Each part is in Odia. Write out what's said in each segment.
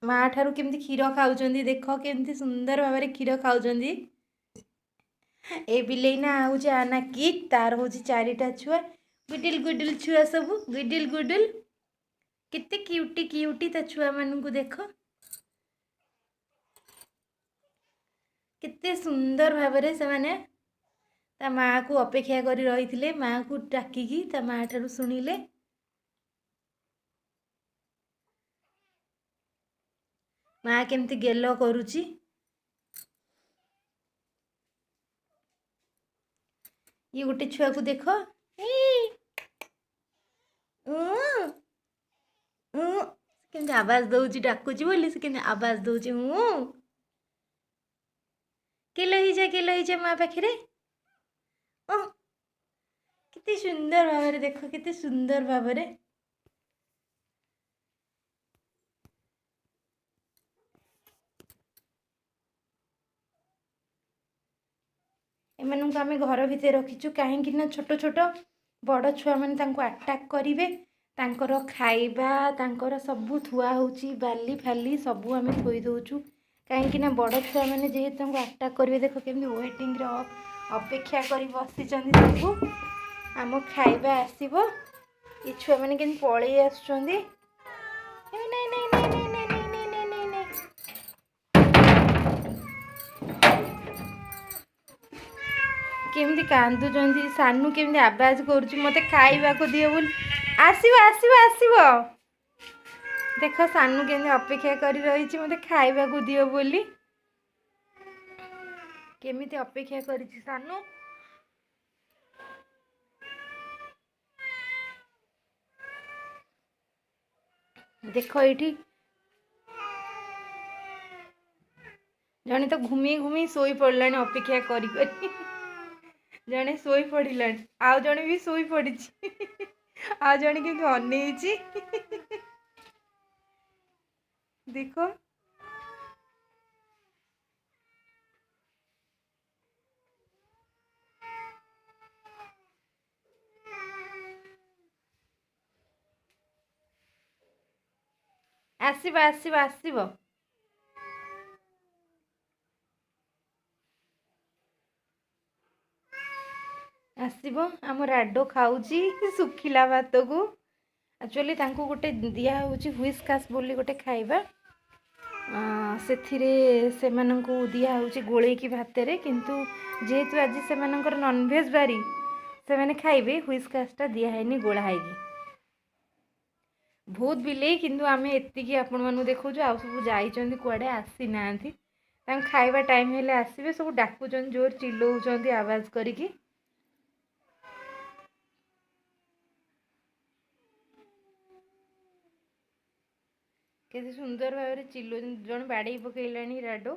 ମା ଠାରୁ କେମିତି କ୍ଷୀର ଖାଉଛନ୍ତି ଦେଖ, କେମିତି ସୁନ୍ଦର ଭାବରେ କ୍ଷୀର ଖାଉଛନ୍ତି। ଏ ବିଲେଇ ନା ହେଉଛି ଆ ନା କିକ୍। ତାର ହେଉଛି 4ଟା ଛୁଆ, ଗୁଡିଲ ଗୁଡିଲ ଛୁଆ ସବୁ, ଗୁଡିଲ ଗୁଡିଲ, କେତେ କ୍ୟୁଟି କ୍ୟୁଟି ତା ଛୁଆମାନଙ୍କୁ ଦେଖ, କେତେ ସୁନ୍ଦର ଭାବରେ ସେମାନେ ତା ମାଆକୁ ଅପେକ୍ଷା କରି ରହିଥିଲେ। ମାଆକୁ ଡାକିକି ତା ମା ଠାରୁ ଶୁଣିଲେ। ମା କେମିତି ଗେଲ କରୁଛି। ଇଏ ଗୋଟେ ଛୁଆକୁ ଦେଖ, କେମିତି ଆବାଜ ଦଉଛି, ଡାକୁଛି ବୋଲି ସେ କେମିତି ଆବାଜ ଦଉଛି। ମୁଁ କେଲ ହେଇଯା, କେଲ ହେଇଯା ମା ପାଖରେ। ଓ କେତେ ସୁନ୍ଦର ଭାବରେ ଦେଖ, କେତେ ସୁନ୍ଦର ଭାବରେ। ଏମାନଙ୍କୁ ଆମେ ଘର ଭିତରେ ରଖିଛୁ, କାହିଁକି ନା ଛୋଟ ଛୋଟ, ବଡ଼ ଛୁଆମାନେ ତାଙ୍କୁ ଆଟାକ୍ କରିବେ। ତାଙ୍କର ଖାଇବା, ତାଙ୍କର ସବୁ ଥୁଆ ହେଉଛି, ବାଲି ଫାଲି ସବୁ ଆମେ ଥୋଇ ଦେଉଛୁ, କାହିଁକି ନା ବଡ଼ ଛୁଆମାନେ ଯେହେତୁ ତାଙ୍କୁ ଆଟାକ୍ କରିବେ। ଦେଖ କେମିତି ୱେଟିଂରେ ଅପେକ୍ଷା କରି ବସିଛନ୍ତି ସବୁ, ଆମ ଖାଇବା ଆସିବ। ଏ ଛୁଆମାନେ କେମିତି ପଳେଇ ଆସୁଛନ୍ତି। ନାଇଁ ନାଇଁ ନାଇଁ ନାଇଁ ନାଇଁ ନାଇଁ ନାଇଁ ନାଇଁ ନାଇଁ। କେମିତି କାନ୍ଦୁଛନ୍ତି। ସାନୁ କେମିତି ଆବାଜ କରୁଛି, ମୋତେ ଖାଇବାକୁ ଦିଅ ବୋଲି। ଆସିବ ଆସିବ ଆସିବ। ଦେଖ ସାନୁ କେମିତି ଅପେକ୍ଷା କରି ରହିଛି, ମୋତେ ଖାଇବାକୁ ଦିଅ ବୋଲି। କେମିତି ଅପେକ୍ଷା କରିଛି ସାନୁ। ଦେଖ ଏଇଠି ଜଣେ ତ ଘୁମେଇ ଘୁମେଇ ଶୋଇ ପଡ଼ିଲାଣି ଅପେକ୍ଷା କରି କରି। ଜଣେ ଶୋଇ ପଡ଼ିଲାଣି, ଆଉ ଜଣେ ବି ଶୋଇ ପଡ଼ିଛି, ଆଉ ଜଣେ କେମିତି ଅନେଇଛି ଦେଖ। ଆସିବ ଆସିବ ଆସିବ ଆସିବ। ଆମ ରାଡୋ ଖାଉଛି ଶୁଖିଲା ଭାତକୁ। ଆକ୍ଚୁଆଲି ତାଙ୍କୁ ଗୋଟେ ଦିଆହେଉଛି ହ୍ୱିସ୍କାସ୍ ବୋଲି ଗୋଟେ ଖାଇବା, ସେଥିରେ ସେମାନଙ୍କୁ ଦିଆହେଉଛି ଗୋଳେଇକି ଭାତରେ। କିନ୍ତୁ ଯେହେତୁ ଆଜି ସେମାନଙ୍କର ନନଭେଜ୍ ବାରି, ସେମାନେ ଖାଇବେ, ହ୍ୱିସ୍କାସ୍ଟା ଦିଆହେଇନି ଗୋଳା ହେଇକି। ବହୁତ ବିଲେଇ, କିନ୍ତୁ ଆମେ ଏତିକି ଆପଣମାନଙ୍କୁ ଦେଖାଉଛୁ। ଆଉ ସବୁ ଯାଇଛନ୍ତି କୁଆଡ଼େ, ଆସିନାହାନ୍ତି। ତାଙ୍କୁ ଖାଇବା ଟାଇମ୍ ହେଲେ ଆସିବେ। ସବୁ ଡାକୁଛନ୍ତି, ଜୋର ଚିଲଉଛନ୍ତି ଆବାଜ କରିକି। କେତେ ସୁନ୍ଦର ଭାବରେ ଚିଲଉଛନ୍ତି। ଜଣେ ବାଡ଼େଇ ପକେଇଲାଣି ରାଡୋ,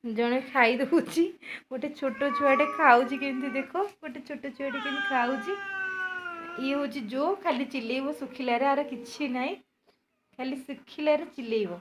ଜଣେ ଖାଇ ଦଉଛି। ଗୋଟେ ଛୋଟ ଛୁଆଟେ ଖାଉଛି କେମିତି ଦେଖ, ଗୋଟେ ଛୋଟ ଛୁଆଟେ କେମିତି ଖାଉଛି। ଇଏ ହେଉଛି ଜୋ, ଖାଲି ଚିଲେଇବ ଶୁଖିଲାରେ, ଆର କିଛି ନାହିଁ, ଖାଲି ଶୁଖିଲାରେ ଚିଲେଇବ।